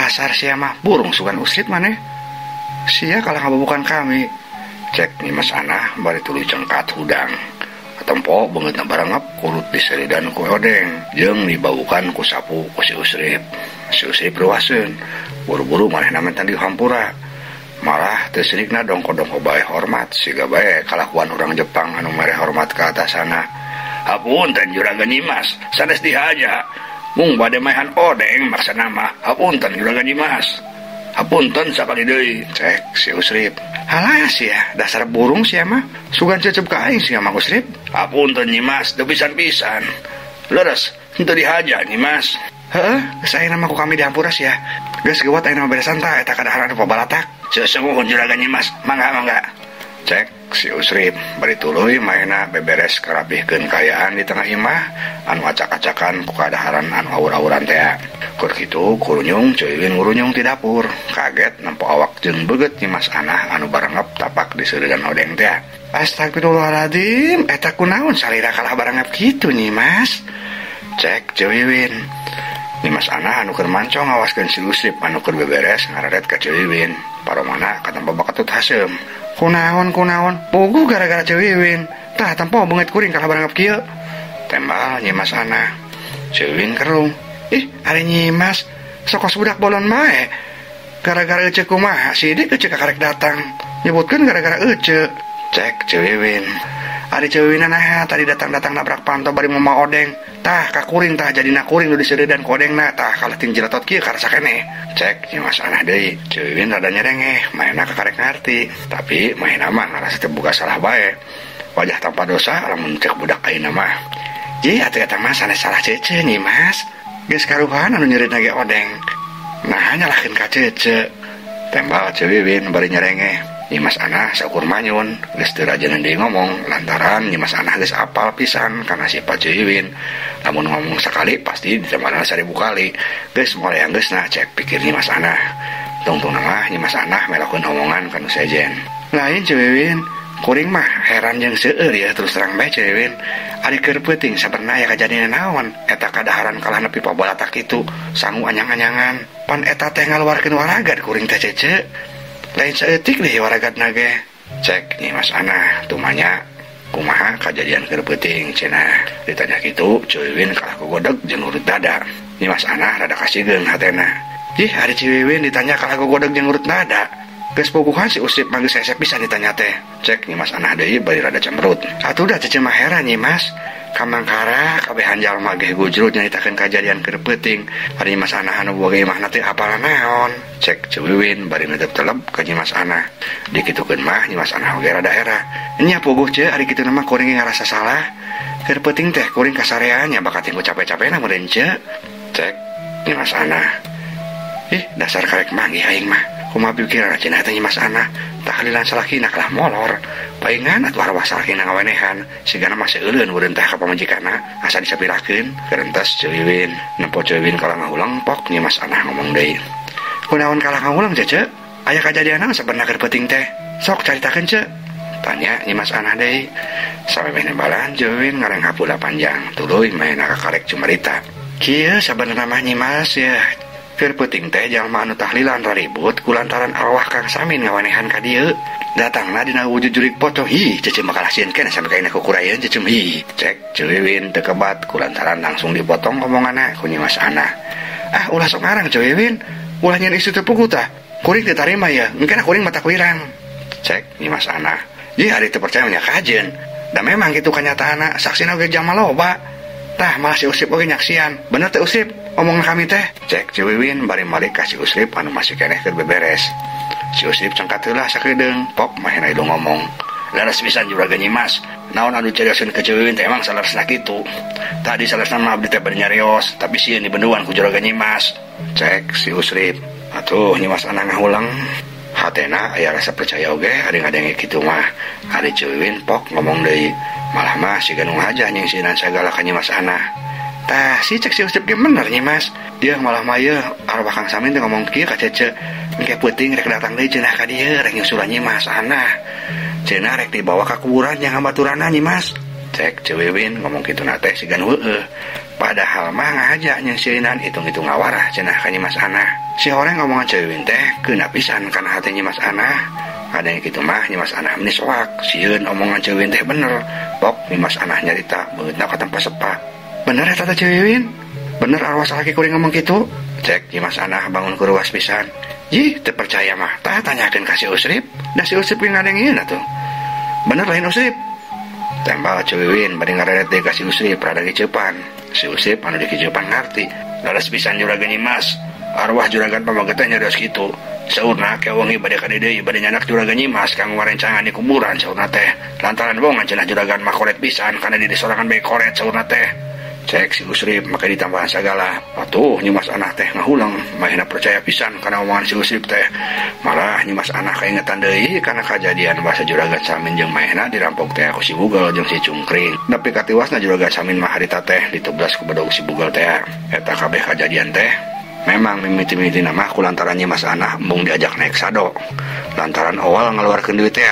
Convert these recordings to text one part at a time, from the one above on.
Dasar sia mah burung sugan Usrip maneh. Sia kalah ngabubukan kami. Cek Nyimas Anah bari tuluy cengkat hudang. Katempo beungeutna barangep kurut diseridan ku odeng jeung dibawukan ku sapu ku si Usrip. Si Usrip ruaseun, buru-buru manehna menta dihampura. Malah teu sirikna dongko-dongko bae hormat siga bae kalakuan urang Jepang anu mere hormat ka atasana. Hapunten juragan Nyimas, sanes dihaja. Mung bade maehan odeng maksana mah. Hapunten juragan Nyimas. Hapunten sakali deui, cek si Usrip. Halah sia, dasar burung sia mah. Sugan cecep ka aing sia mah Usrip. Hapunten Nyimas, teu pisan-pisan. Leres, henteu dihaja Nyimas. Heeh, geus ayeuna mah ku kami dihampura sia. Geus geuwat ayeuna mah beresan tah eta kadaharan pabalatak. Seseuh juragan Nyimas, mangga-mangga. Cek si Usrip bari tuluy maena beberes karapihkeun kaayaan di tengah imah anu acak-acakan ku kadaharan anu awur-awuran tea. Keur kitu kurunyung Ceu Iwin ngurunyung ti dapur, kaget nempo awak jeung beget Nyimas Anah anu barengep tapak di seureudan odeng tea. Astagfirullahaladzim, eta kunaon salira kalah barengep kitu Nyimas? Cek Ceu Iwin. Nyimas Anah anu keur mancong ngawaskeun si Usrip anu keur beberes ngararet ka Ceu Iwin. Paromana katempo bakatut haseum. Kunaon kunaon, puguh gara-gara Ceu Iwin. Tah tempo beungeut kuring kalah barengep kieu. Tembal Nyimas Anah. Ceu Iwin kerung. Ih, ari Nyimas sokos budak bolon mae. Gara-gara ece kumaha si Dik ece kakarek datang. Nyebutkeun gara-gara ece. Cek Ceu Iwin. Ari Ceu Iwin naha tadi datang-datang nabrak panto bari moma odeng. Tah kakuring tah jadina kuring nu diseureudan ku odengna tah kalah ting jeletot kieu karasa keneh. Cek Nyimas Anah deui. Ceu Iwin rada nyerengeh, maena kakarek ngarti. Tapi maena mah ngarasa teu boga salah bae. Wajah tanpa dosa lamun cek budak ayeuna mah. Ji atuh eta mah sanes salah Cece Nyimas. Geus karuhan anu nyeureudna ge odeng. Nah nyalahkeun ka Cece. Tembal Ceu Iwin bari nyerengeh. Nyimas Anah saukur manyun, geus teu rajeun deui ngomong lantaran Nyimas Anah geus apal pisan kana sifat Ceu Iwin. Lamun ngomong sakali pasti ditemana 1000 kali. Geus moal yang geusna cek pikir Nyimas Anah. Tungtungna mah Nyimas Anah melakukan omongan ka nu sejen. Lain Ceu Iwin, kuring mah heran jeung seueur ya terus terang bae Ceu Iwin. Ari keur peuting sabenerna aya kajadian naon eta kadaharan kalah nepi pabalatak kitu sangu anyang-anyangan. Pan eta teh ngaluarkeun waragad kuring teh Cece. Lain saeutik deh waragadna ge. Cek Nyimas Anah tumanya kumaha kajadian keur peuting cenah. Ditanya kitu Ceu Iwin kalah gogodeg jeung urut dada. Nyimas Anah rada kasigeung hatena. Ih ari Ceu Iwin ditanya kalah gogodeg jeung urut dada. Geus puguhan si Usrip mah geus hese pisan ditanya teh. Cek Nyimas Anah deui bari rada cemberut. Atuh da Cece mah heran Nyimas. Kamangkara kabehan jalma ge gujrut nyaritakeun kajadian keur peuting. Ari Nyimas Anah anu boga imahna teh apalan naon. Cek Ceu Iwin bari netep telep ka Nyimas Anah. Dikitukeun mah Nyimas Anah oge rada era. Nya puguh ce ari kitu mah kuring ngarasa salah. Keur peuting teh kuring kasarean nya bakat ku capek-capekna meureun ce. Cek Nyimas Anah. Ih dasar karek manggih aing mah. Kumaha pikiran cenah teh Nyimas Anah. Tahlilan salakina kalah molor. Paingan atuh arwah salakina ngawenehan. Sigana mah seuleun meureun tah ka pamajikanna asa disapirakeun. Kerentas Ceu Iwin. Nempo Ceu Iwin kalah ngahulang pok Nyimas Anah ngomong deui. Kunaon kalah ngahulang Cece? Aya kajadian naon sabenerna keur peuting teh? Sok caritakeun ce. Tanya Nyimas Anah deui. Samemeh nembalan Ceu Iwin ngareng hapula panjang. Tuluy maena kakarek cumarita. Kieu sabenerna mah Nyimas ya. Keur peuting teh jalma anu tahlilan raribut kulantaran arwah Kang Samin ngawanehan ka dieu. Datangna dina wujud jurik pocong. Hi, Cece mah kalah sieun keneh sampe ka kukurayeun Cece hi. Cek Ceu Iwin teu kebat kulantaran langsung dipotong omonganna ku Nyimas Anah. Ah ulah sok ngarang Ceu Iwin, ulah nyeun isu teu puguh tah. Kuring teu tarima ya, engkena kuring mata kuirang. Cek Nyimas Anah. Ji ari teu percaya nya kajeun. Da memang kitu kanyataanna, saksina oge jalma loba. Tah malah si Usrip oge nyaksian. Bener teh Usrip omong kami teh. Cek Ceu Iwin bari malik ka si Usrip anu masih keneh keur beberes. Si Usrip cengkat heula sakedeung, pok mahena hidung ngomong. Leres pisan juragan Nyimas. Naon anu carioseun ka Ceu Iwin teh emang saleresna kitu. Tadi saleresna mah abdi teh bari nyarios, tapi sieun dibenduan ku juragan Nyimas. Cek si Usrip. Atuh Nyimas Anah ngahulang. Hatena aya rasa percaya oge ari ngadenge kitu mah. Ari Ceu Iwin pok ngomong deui. Malah mah siga nu ngaja nyingsinan sagala ka Nyimas Anah. Tah si cek si Usrip ge bener Nyimas. Dia malah mah ieu arwah Kang Samin teh ngomong kieu ka Cece. Engke peuting rek datang deui cenah ka dieu rek nyusulan Nyimas Anah. Cenah rek dibawa ka kuburan yang hambaturanna Nyimas. Cek Ceu Wiwin ngomong kitu na teh sigan heueuh. Padahal mah ngahaja nyengsirinan hitung-hitung ngawarah cenah ka Nyi Mas Anah. Si horeng ngomongan Ceu Wiwin teh keuna pisan kana hate Nyi Mas Anah. Ada yang kitu mah Nyi Mas Anah meni soak, sieun omongan Ceu Wiwin teh bener. Pok Nyi Mas Anah nyarita beungeutna ka tempat sepa. Bener eta teh Ceu Wiwin? Bener arwah salaki kuring ngomong kitu? Cek Nyi Mas Anah bangun kuruas pisan. Jih, teu percaya mah, tah tanyakeun ka si Usrip. Da si Usrip ge ngadengieun atuh. Bener lain Usrip? Tembal Ceu Wiwin bari ngareret deui ka si Usrip rada giceupan. Si Usrip anu dikiceupan ngarti. Leres pisan juragan Nyi Mas. Arwah juragan pamaget teh nyarios kitu. Saurna ke wengi bade ka dieu bade nyanak juragan Nyi Mas kanggo ngarencangan di kuburan saurna teh. Lantaran bongan cenah juragan mah koret pisan kana di sorangan bae koret saurna teh. Cek si Usrip make ditambahan sagala. Atuh Nyi Mas Anah teh ngahulang, mahina percaya pisan kana omongan si Usrip teh. Malah Nyi Mas Anah kaingetan deui kana kajadian bahasa juragan Samin jeung mahina dirampok teh ku si Bugel jeung si Cungkring. Nepi ka tiwasna juragan Samin mah harita teh ditublas ku bedog si Bugel teh. Eta kabeh kajadian teh memang mimiti-mimiti mah ku lantaran Nyi Mas Anah embung diajak naik sado. Lantaran awal ngaluarkeun duit teh.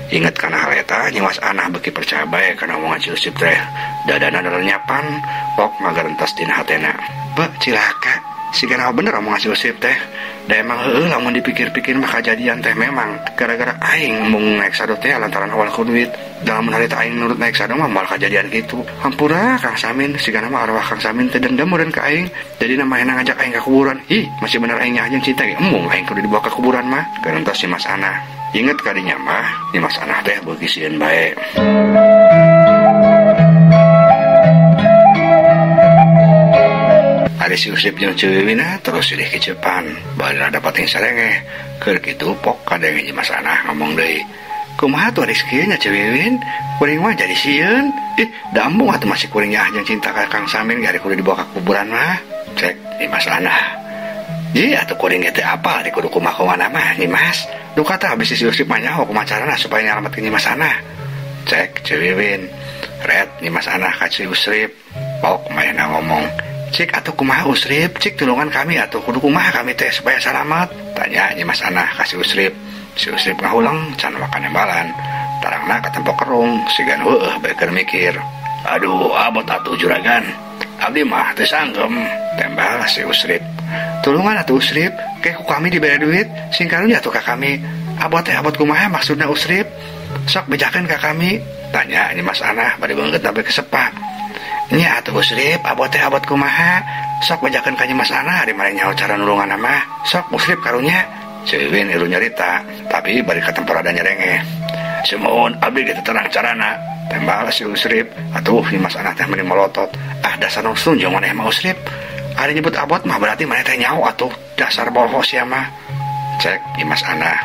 Ingat kana hal eta Nyi Mas Anah beuki percaya bae kana omongan si Usrip teh. Dadana nyapan pok magarentas dina hatena. Be cilaka, sigana bener omongan si Usrip teh. Da emang heueuh lamun dipikir-pikir mah kajadian teh memang gara-gara aing embung naik sado teh lantaran awal ku duit. Da lamun harita aing nurut naik sado mah moal kajadian kitu. Hampura Kang Samin, sigana mah arwah Kang Samin teh dendam meureun ka aing. Jadi namanya ngajak aing ka kuburan. Ih, masih bener aing nya cinta ge embung aing kudu dibawa ka kuburan mah. Garantos si Mas Anah. Ingat kadinya mah Nyi Mas Anah teh beuki sieun bae. Ari si Usrip jeung Ceu Wiwin terus silih kicepan, bari rada pating sarengeh. Keur kitu pok kadenge Nyi Mas Anah ngomong deui. Kumaha tuh ari kieu nya Ceu Wiwin? Kuring mah jadi sieun. Ih, da embung atuh masih kuring nyaah jeung cinta ka Kang Samin ge ari kudu dibawa ka kuburan mah. Cek Nyi Mas Anah. Ji atuh kuring ge teu apal di kudu kumaha mah Nyi Mas. Duka tah habis si Usrip mah nyaho kumaha carana supaya nyalametkeun Nyi Mas Anah. Cek Ceu Wiwin. Ret Nyi Mas Anah ka si Usrip. Pok manehna ngomong. Cik atuh kumaha Usrip, cik tulungan kami atuh kudu kumaha kami teh supaya salamat. Tanya Nyi Mas Anah ka si Usrip. Si Usrip ngahulang can makan nembalan. Tarangna katempok kerung, sigan heueuh bae keur mikir. Aduh, abot atuh juragan. Abdi mah teu sanggem, tembal si Usrip. Tulungan atuh Usrip, ke ku kami dibere duit, sing karunya atuh ka kami. Abot teh abot kumaha maksudna Usrip? Sok bejakeun ka kami. Tanya Nyi Mas Anah bari beungeut sampai kesepak. Nya atuh Usrip, abot teh abot kumaha? Sok bejakeun ka Nyi Mas Anah ari mare nyaho cara nulungan mah. Sok Usrip karunya. Ceu Wiwin ieu nyarita, tapi bari katempor rada nyerengeh. Sumuhun abdi ge teu terang carana. Tembal si Usrip, atuh Nyi Mas Anah teh meuni molotot. Ah dasar nu tunjung maneh mah Usrip. Ari nyebut abot mah berarti maneh teh nyaho atuh, dasar bohong sia mah. Cek Nyi Mas Anah.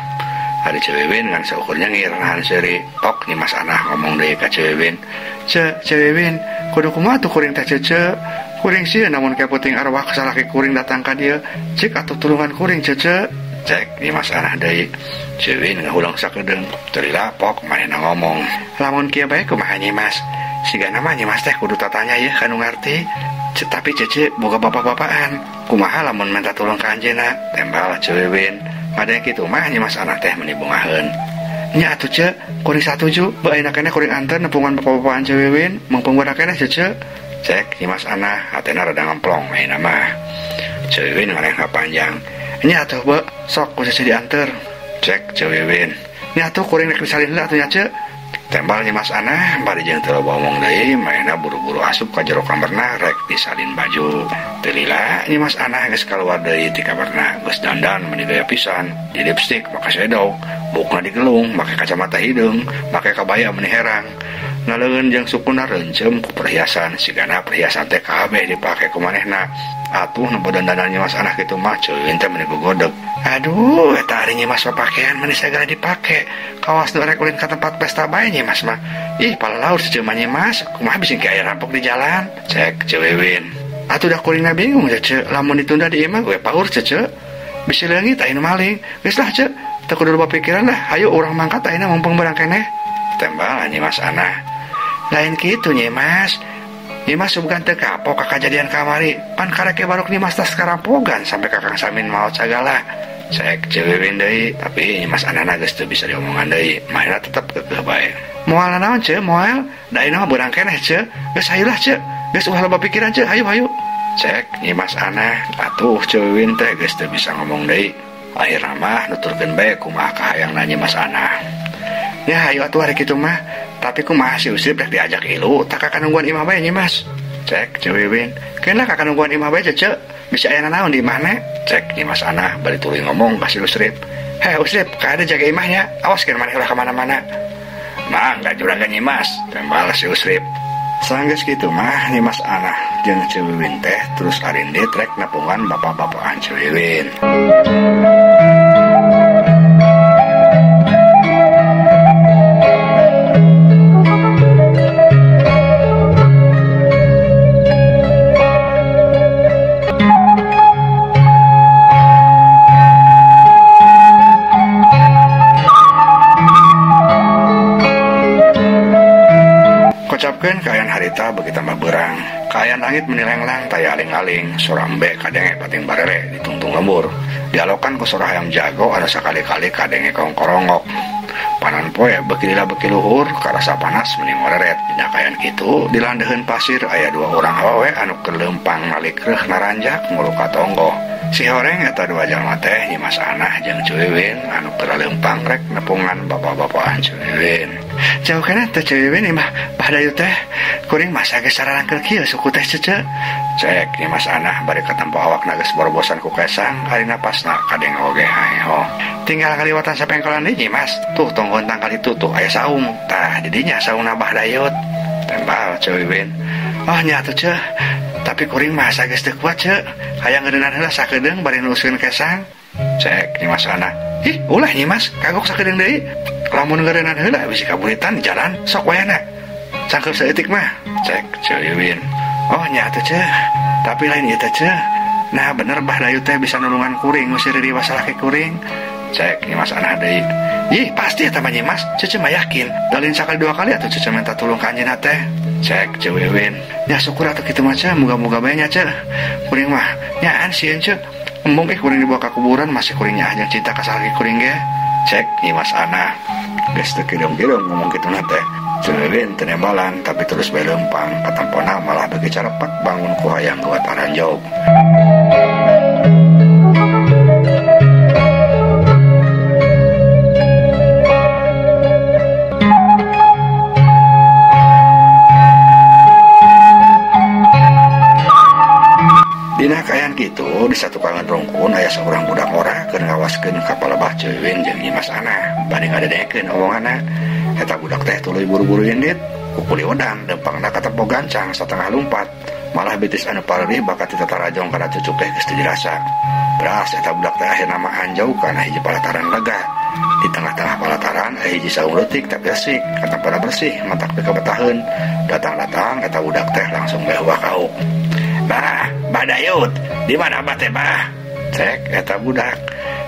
Ari Ceu Wiwin ngan saukur nyengir nahan seuri. Pok Nyi Mas Anah ngomong deui ka Ceu Wiwin. Ceu Wiwin, kudu kumaha tuh kuring teh cece? Kuring sieun namun keputing arwah salaki kuring datang ka dieu. Cik atuh tulungan kuring cece. Cek Nyi Mas Anah deui. Ceu Wiwin ngahulang sakedeung. Teu lapok manehna ngomong. Lamun kieu bae kumaha Nyi Mas? Sigana mah Nyi Mas teh kudu tatanya yeuh ka nu ngarti. Tapi cece boga bapak-bapaan. Kumaha lamun minta tulung ka anjeunna? Tembal Ceu Wiwin. Padahal kitu mah Nyi Mas Anah teh meuni bungaheun. Nya atuh ce, kuring satuju, beuh ayeuna keneh kuring anter nepungan bapak-bapaan Ceu Wiwin, mangpung budak keneh cece. Cek Nyi Mas Anah hatena rada ngemplong ayeuna mah. Ceu Wiwin ngarengha panjang. Nya atuh beuh, sok ku cece dianter. Cek Ceu Wiwin. Nya atuh kuring rek disalin heula atuh nya ce. Tembal Nyi Mas Anah bari jeung teu loba omong deui, manehna buru-buru asup ka jero kamarna rek disalin baju. Teu lila Nyi Mas Anah geus kaluar deui ti kamarna, geus dandan meuni gaya pisan, di lipstik make shadow, bukna digelung, make kacamata hideung, make kabaya meuni herang. Ngaleungeun jeung sukuna reuncem ku perhiasan, sigana perhiasan teh kabeh dipake ku manehna. Atuh nu dandanan Nyi Mas Anah kitu mah Ceu Wiwin teh meuni gogodeg. Aduh, eta ari Nyi Mas papakean meuni sagala dipake. Kawas nu rek ulin ka tempat pesta bae Nyi Mas mah. Ih, palalaur si Ceu mah Nyi Mas, kumaha bisi ke aya rampok di jalan. Cek Ceu Wiwin. Atuh dah kuringna bingung cece, lamun ditunda di imah gue paur cece. Bisi leungit aya nu maling. Geus lah ce, teu kudu loba pikiran lah, hayu urang mangkat ayeuna mumpung barang keneh. Tembal Nyi Mas Anah. Lain kitu Nyi Mas. Nyi Mas bukan teu kapok ka kajadian kamari. Pan kareke baruk Nyi Mas tas karampogan sampai ka Kang Samin maot sagala. Cek Ceu Wiwin deui, tapi Nyi Mas Anah geus teu bisa diomongan deui. Manehna tetep keukeuh bae. Moal naon ce moal da ayeuna mah beurang keneh ce geus hayulah ce geus ulah loba pikiran ce hayu hayu. Cek Nyimas Anah atuh Ceu Wiwin teh geus teu bisa ngomong deui. Akhirna mah nuturkeun bae kumaha kahayangna Nyimas Anah. Ya hayu atuh hari kitu mah tapi kumaha si Usrip rek diajak ilu tak ka nungguan imah bae Nyimas. Cek Ceu Wiwin keun lah ka nungguan imah bae cece bisa aya nanaon di imahna. Cek Nyimas Anah bari tuluy ngomong ka si Usrip. Heh Usrip kada jaga imahnya awas keun maneh ulah ka mana-mana. Mah enggak juragan Nyimas tembal si Usrip. Sanggeus kitu mah Nyimas Anah jeung Ceu Wiwin teh terus arindit rek nepungan bapak-bapakan Ceu Wiwin. Kocapkeun kaayaan harita beuki tambah beurang. Kaayaan langit menilenglang taya aling-aling, sora embe kadenge pating barere ditungtung lembur. Dialokan ku sora hayam jago anu sakali-kali kadenge kongkorongok. Panon poe beuki lila beuki luhur, karasa panas meni ngoreret. Dina kaayaan kitu di landeheun pasir aya dua urang awewe anu keur leumpang nalikreuh naranjak ngulu ka tonggoh. Si horeng eta dua jalma teh Nyimas Anah jeung Ceu Wiwin anu keur leumpang rek nepungan bapak-bapakan Ceu Wiwin. Jauh keneh teh Ceu Wiwin imah Bah Dayut teh kuring masa geus sararangkeul kieu suku teh cece. Cek Nyimas Anah bari katempo awakna geus borobosan ku kesang ari napasna kadenge oge haeho. Tinggal kaliwatan sapengkolan deui Nyimas. Tuh tonggoh tangkal itu tuh aya saung. Tah di dinya saungna Bah Dayut. Tembal Ceu Wiwin. Oh nya atuh ceu. Tapi kuring mah asa geus teu kuat ceu. Hayang ngeureunnan heula sakedeung bari nuluskeun kesang. Cek Nyimas Anah. Ih, ulah Nyimas, kagok sakedeung deui. Lamun ngeureunnan heula bisi kaburitan di jalan, sok wayana. Cangkeup saeutik mah. Cek Ceu Wiwin. Oh nya atuh ceu. Tapi lain ieu teh ceu. Nah bener Bah Dayut teh bisa nulungan kuring ngusir riwa salaki kuring. Cek Nyimas Anah deui. Ih, pasti eta mah Nyimas, cece mah yakin. Dalin sakali dua kali atuh cece minta tulung ka anjeunna teh. Cek Ceu Wiwin. Ya syukur atuh kitu mah ceu, moga-moga bae nya ceu. Kuring mah nyaan sieun ceu. Embung kuring dibawa ka kuburan masih kuring nyaah jeung cinta ka salaki kuring ge. Cek Nyimas Anah. Geus teu kireum-kireum ngomong kitu na teh. Ceu Wiwin teu nembalan tapi terus bae leumpang katempona malah beuki carepak bangun ku hayang geuwat aranjog. Dina kaayaan kitu di satukangan rungkun aya saurang budak ora keur ngawaskeun ka palebah Ceu Wiwin jeung Nyimas Anah bari ngadedekeun omonganna. Eta budak teh tuluy buru-buru indit kukuli odan dempangna katempo gancang satengah lumpat malah betis anu pareurih bakat ti tatarajong kana cucuk teh geus teu dirasa. Beras eta budak teh akhirna mah anjau kana hiji palataran lega. Di tengah-tengah palataran aya hiji saung leutik tapi resik katempona bersih matak pikabetaheun. Datang-datang eta budak teh langsung bae huah kauk. Bah, Bah Dayut, di mana Bah teh Bah? Cek eta budak.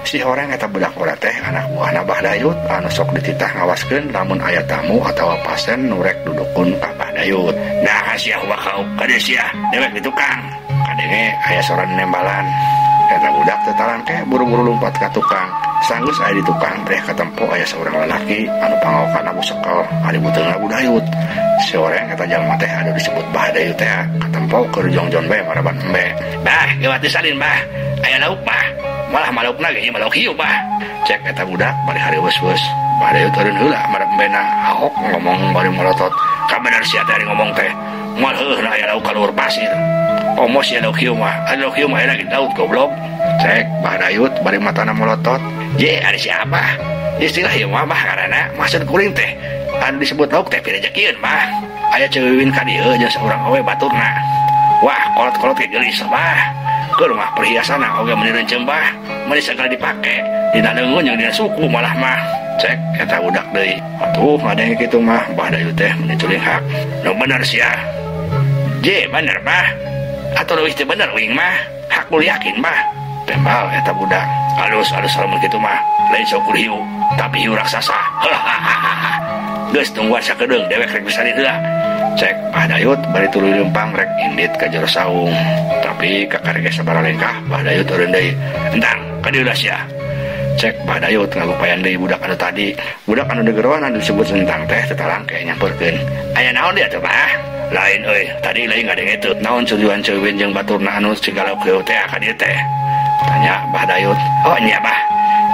Si horeng eta budak ora teh anak buahna Bah Dayut anu sok dititah ngawaskeun lamun aya tamu atawa pasien nu rek dudukun ka Bah Dayut. Nah, sia huah kauk kade sia, dewek di tukang. Kadenge aya sora nembalan. Eta budak teh tarangke buru-buru lumpat ka tukang. Sanggeus aya di tukang breh katempo aya saurang lalaki anu pangaokan abu sekel ari buteungna Budayut. Si horeng eta jalma teh anu disebut Bah Dayut teh katempo keur jongjon bae maraban embe. Bah, geuwat disalin bah. Aya lauk bah. Malah malaukna ge malauk hiu bah. Cek eta budak bari hareuweus-weus. Bah Dayut eureun heula marab embena haok ngomong bari molotot. Kabener sia teh ari ngomong teh. Moal heuh aya lauk kaluhur pasir. Omos sia lauk hiu mah. Aya lauk hiu mah aya lagi laut goblok. Cek Bah Dayut bari matana molotot. Ye ari siapa? Istilah ieu mah bah ngaranna maksud kuring teh. Anu disebut lauk teh pirejekieun bah. Aya Ceu Wiwin ka dieu jeung saurang awe baturna. Wah, kolot-kolot ge geulis bah. Keur mah perhiasanna oge meuni rencem bah. Meuni sagala dipake dina leungeun jeung dina suku malah mah. Cek eta budak deui. Atuh ngadenge kitu mah Bah Dayut teh meuni culinghak. Nu bener sia. Je bener bah. Atuh leuwih teu bener uing mah. Hakul yakin bah. Tembal eta budak. Alus-alus lamun kitu mah lain saukur hiu tapi hiu raksasa. Hahaha. Geus tungguan sakedeung dewek rek bisa heula. Cek Bah Dayut bari tuluy leumpang rek indit ka jero saung. Tapi kakarege sabaraha lengkah Bah Dayut eureun deui. Entang ka dieu sia. Cek Bah Dayut ngagupayan deui budak anu tadi. Budak anu digeroan anu disebut Sentang teh tetalangke nyamperkeun. Aya naon dia teh Bah? Lain euy, tadi lain ngadenge teu. Naon tujuan Cewin jeung baturna anu sigala kieu teh ka dieu teh? Tanya Bah Dayut. Oh nya Bah.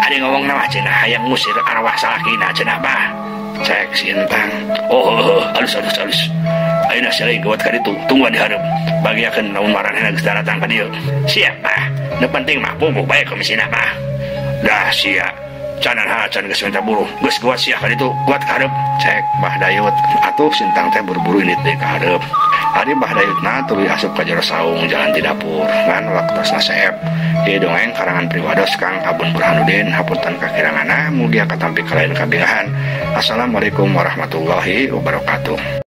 Ari ngomongna mah cenah hayang ngusir arwah salakina cenah Bah. Cek si Entang. Oh, halus halus halus. Ayeuna sia lain gawat ka ditu, tungguan di hareup. Bagiakeun lamun maranehna geus daratang ka dieu. Siap Bah. Nu penting mah puguh bae komisina Bah. Dah sia. Canan ha can geus minta buruh. Geus gawat sia ka ditu, kuat ka hareup. Cek Bah Dayut. Atuh Sintang teh buru-buru indit deui ka hareup. Ari Bah Dayutna tuluy asup ka jero saung jalan di dapur. Ngan waktosna seep. Ieu dongeng karangan pribados Kang Abun Burhanuddin hapunten kakiranganna mugia katampi kalayan kabingahan. Assalamualaikum warahmatullahi wabarakatuh.